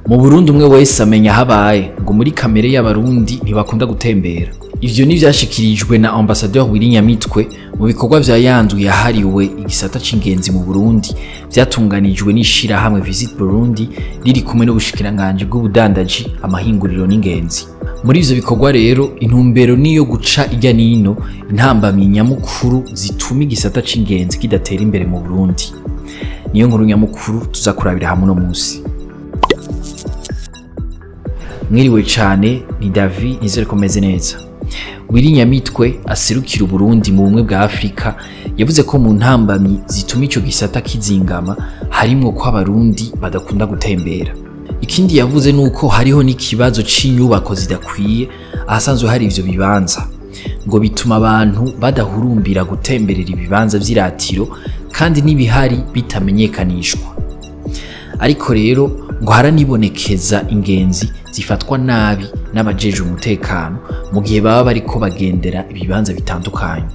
Mu Burundi umwe wese amenya habaye ngo muri kamere y'abarundi ntibakunda gutembera. Ivyo ni vyashikirijwe na Ambassadeur Willy Nyamitwe mu bikorwa vya yanzu yahariwe igisata c'ingenzi mu Burundi vyatunganijwe n'ishirahamwe Visit Burundi riri kumwe n'ubushikiranganje bw'ubudandaji, amahinguriro n'ingenzi. Muri ivyo bikorwa rero intumbero niyo guca irya nino intambamyi nyamukuru zituma igisata c'ingenzi kidatera imbere mu Burundi. Niyo nkuru nyamukuru tuzakurabira hamwe no munsi. Mwiriwe cane, ni David, nizere ko meze neza. Willy Nyamitwe aserukira Uburundi mu bumwe bwa Afrika yavuze ko mu ntambamyi zituma ico gisata kizingama harimwo ko abarundi badakunda gutembera. Ikindi yavuze nuko hariho n'ikibazo c'inyubako zidakwiye ahasanzwe hari ivyo bibanza, ngo bituma abantu badahurumbira gutemberera ibibanza vy'iratiro kandi n'ibihari bitamenyekanishwa. Ariko rero ngo haranibonekeza ingenzi zifatwa nabi n'abajejwe umutekano mu gihe baba bariko bagendera ibibanza bitandukanye.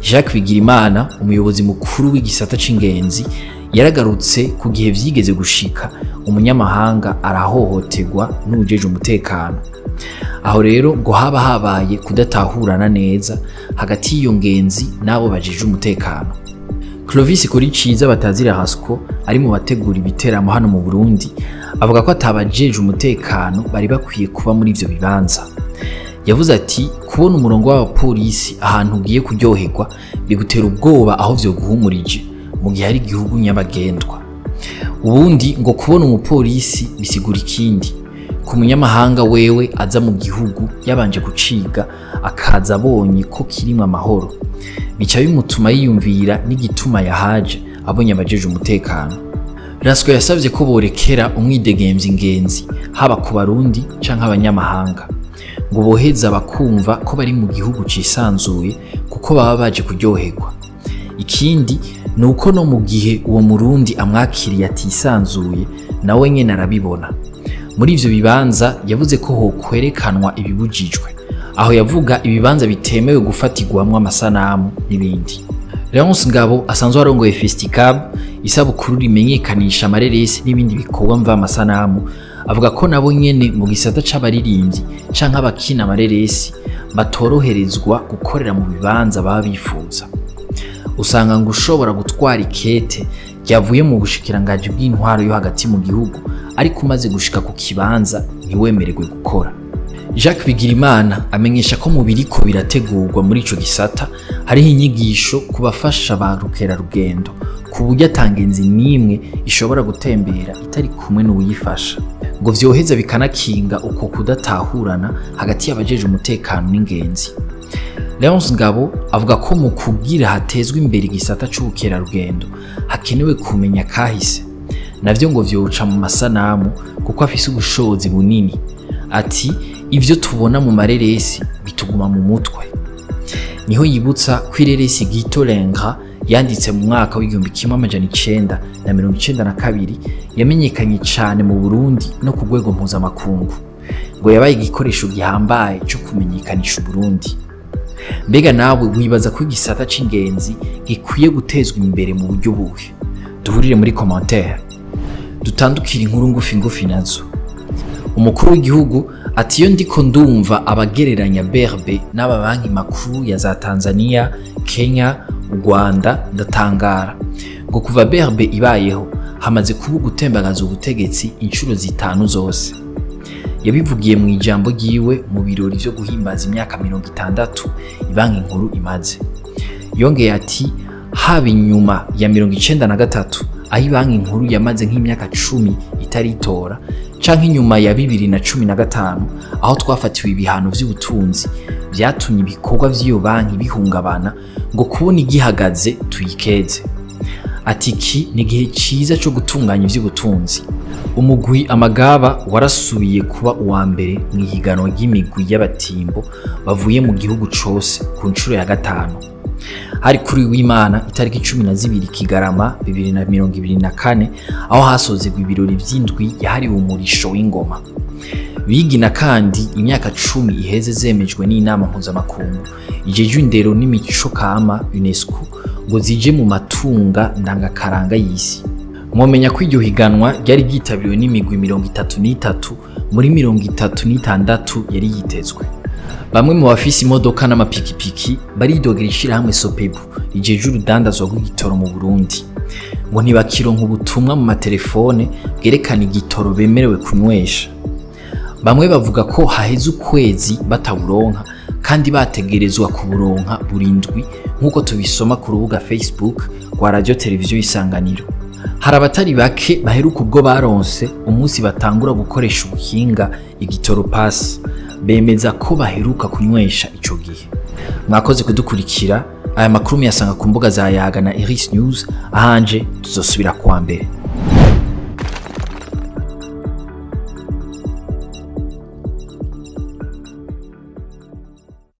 Jacques Bigirimana, umuyobozi mukuru w'igisata c'ingenzi, yaragarutse ku gihe vyigeze gushika umunyamahanga arahohoterwa n'uwujejwe umutekano. Aho rero ngo haba habaye kudatahurana neza hagati y'iyo ngenzi n'abo bajejwe umutekano. Clovis Kuriciza batazira Hasco ari mu bategura ibiteramo hano mu Burundi avuga ko atabajejwe umutekano bari bakwiye kuba muri ivyo bibanza. Yavuze ati kubona umurongo w'abapolisi ahantu ugiye kuryoherwa bigutera ubwoba aho vyo guhumurije mu gihe ari igihugu nyabagendwa. Ubundi ngo kubona umupolisi bisigura ikindi. Ku munyamahanga wewe aza mu gihugu yabanje guciga akaza abonye ko kirimwo amahoro, bica bimutuma yiyumvira n'igituma yahaje abonye abajeje umutekano. Rasco yasavye ko borekera umwidegemvya ingenzi haba ku barundi canke abanyamahanga, ngo boheza bakumva ko bari mu gihugu cisanzuye kuko baba baje kuryoherwa. Ikindi ni uko no mu gihe uwo murundi amwakiriye atisanzuye nawe nyene arabibona. Muri ivyo bibanza yavuze ko hokwerekanwa ibibujijwe, aho yavuga ibibanza bitemewe gufatirwamwo amasanamu n'ibindi. Leonce Ngabo asanzwe arongoye Festicab, isabukuru rimenyekanisha amareresi n'ibindi bikorwa mva amasanamu, avuga ko nabo nyene mu gisata c'abaririmbyi canke abakina amareresi batoroherezwa gukorera mu bibanza baba bifuza. Usanga ngo ushobora gutwara ikete ryavuye mu bushikiranganji bw'intwaro yo hagati mu gihugu, ariko umaze gushika ku kibanza ntiwemererwe gukora. Jacques Bigirimana amenyesha ko mu biriko birategurwa muri ico gisata hariho inyigisho ku bafasha ba rukerarugendo, ku buryo atangenzi n'imwe ishobora gutembera itari kumwe n'uwuyifasha, ngo vyoheza bikanakinga uko kudatahurana hagati y'abajeje umutekano n'ingenzi. Leonce Ngabo avuga ko mu kugira hatezwe imbere igisata c'ubukerarugendo hakenewe kumenya kahise, navyo ngo vyoca mu masanamu kuko afise ubushobozi bunini. Ati ivyo tubona mu mareresi bituguma mu mutwe. Niho yibutsa ko ireresi Gito Lengra yanditse mu mwaka w'1992 yamenyekanye cane mu Burundi no ku rwego mpuzamakungu, ngo yabaye igikoresho gihambaye co kumenyekanisha Uburundi. Mbega nawe wibaza ko igisata c'ingenzi gikwiye gutezwa imbere mu buryo buhe? Duhurire muri commentaire. Dutandukire inkuru ngufi ngufi nazo. Umukuru w'igihugu ati iyo ndiko ndumva abagereranya BRB n'aba banki makuru ya za Tanzania, Kenya, Rwanda ndatangara. Ngo kuva BRB ibayeho hamaze kuba gutembagaza ubutegetsi inshuro 5 zose. Yabivugiye mu ijambo ryiwe mu birori vyo guhimbaza imyaka 60 ibanki nkuru imaze. Yongeye ati haba inyuma ya 93 aho ibanki nkuru yamaze nk'imyaka 10 itaritora, canke inyuma ya 2015 aho twafatiwe ibihano vy'ubutunzi vyatumye ibikorwa vy'iyo banki bihungabana, ngo kubona igihagaze tuyikeze. Ati iki ni igihe ciza co gutunganya ivy'ubutunzi. Umugwi Amagaba warasubiye kuba uwa mbere mu ihiganwa ry'imigwi y'abatimbo bavuye mu gihugu cose ku nshuro ya 5. Hari kuri w'Imana itariki 12 Kigarama 2024 aho hasozegwa ibirori vy'indwi yahariwe umurisho w'ingoma. Bigina kandi imyaka 10 iheze zemejwe n'inama mpuzamakungu ijejwe indero n'imico kama UNESCO ngo zije mu matunga ndangakaranga y'isi. Mwomenya ko iryo higanwa ryari ryitabiriwe n'imigwi 33 muri 36 yari yitezwe. Bamwe mu bafise imodoka n'amapikipiki baridogera ishirahamwe Sopebu rijeje urudandazwa rw'igitoro mu Burundi, ngo ntibakironka ubutumwa mu matelefone bwerekana igitoro bemerewe kunywesha. Bamwe bavuga ko haheze ukwezi bataburonka kandi bategerezwa kuburonka burindwi, nk'uko tubisoma ku rubuga Facebook rwa Radio Televiziyo Isanganiro. Hari abatari bake baheruka ubwo baronse umunsi batangura gukoresha ubuhinga igitoro pass, bemeza ko baheruka kunywesha ico gihe. Mwakoze kudukurikira. Aya makuru muyasanga ku mbuga za Yaga na Iris News. Ahanje tuzosubira kuwa mbere.